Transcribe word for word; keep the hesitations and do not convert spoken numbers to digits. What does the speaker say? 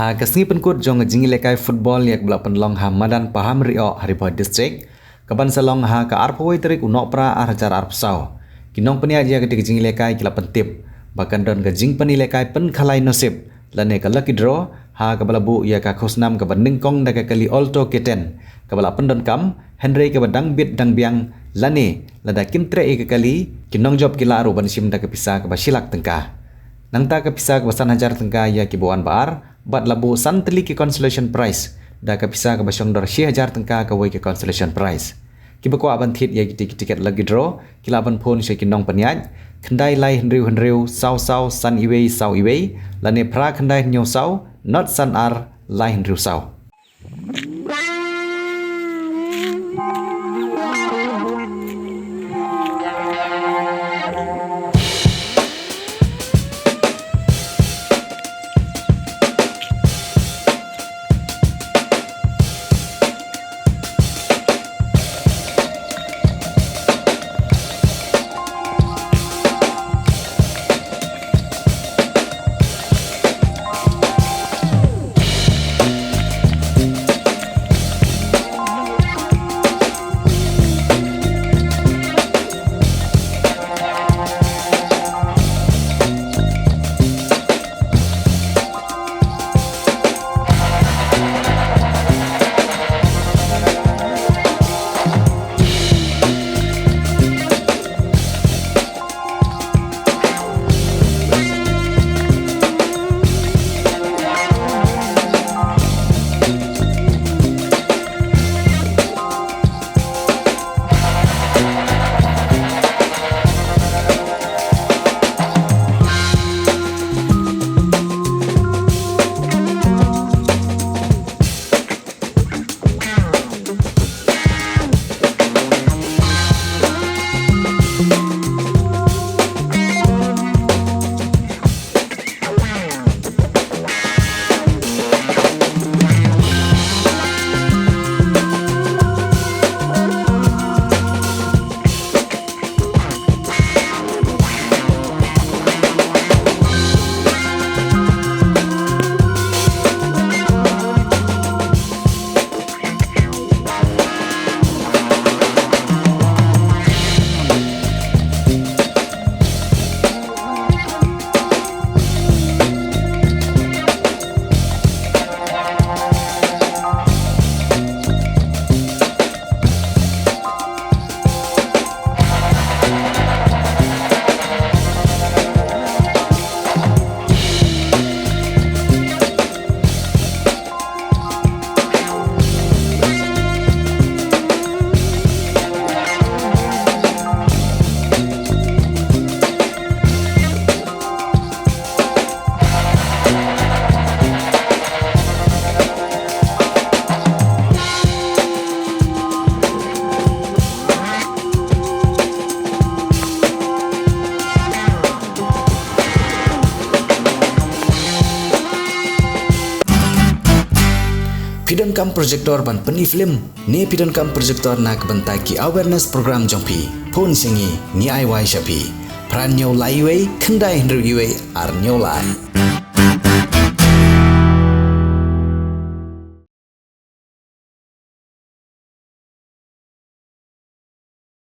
Ha ka sngi pynkut jong ka jingïalehkai football ïa kaba la pynlong ha madan Pahamrioh ha Ri Bhoi District, kaban sa long ha ka arphew wei tarik u Nohprah ar hajar arphew saw, ki nongpynïaid ïa katei ka jingïalehkai ki la pyntip ba kan don ka jingpynïalehkai pynkhalai nosip lane ka lucky draw ha kaba la buh ïa ka khusnam kaba nyngkong da ka kali Alto K ten kaba la pyndonkam, hynrei kaba dang bit dang biang lane lada kim treh ïa ka kali, ki nongjop ki lah ruh ban shim da ka pisa kaba shi lak tyngka. Nangta ka pisa kaba san hajar tyngka ïa kiba wan ba ar, bad la buh san tylli ki consolation prize, da ka pisa kaba shongdor shi hajar tyngka kawei ka consolation prize. Kiba kwah ban thied ïa kitei ki tiket lucky draw ki lah ban phone sha ki nongpynïaid khyndai lai hynriew hynriew saw saw san iwei saw iwei lane phra khyndai hynñiew saw nod san ar lai hynriew saw. Phi donkam projector ban pyni film? Ne phi donkam projector na ka bynta ki awareness program jong phi? Phone sha ngi, ngi ai wai sha phi. Phra hynñiew lai wei, khyndai hynriew wei, ar hynñiew lai.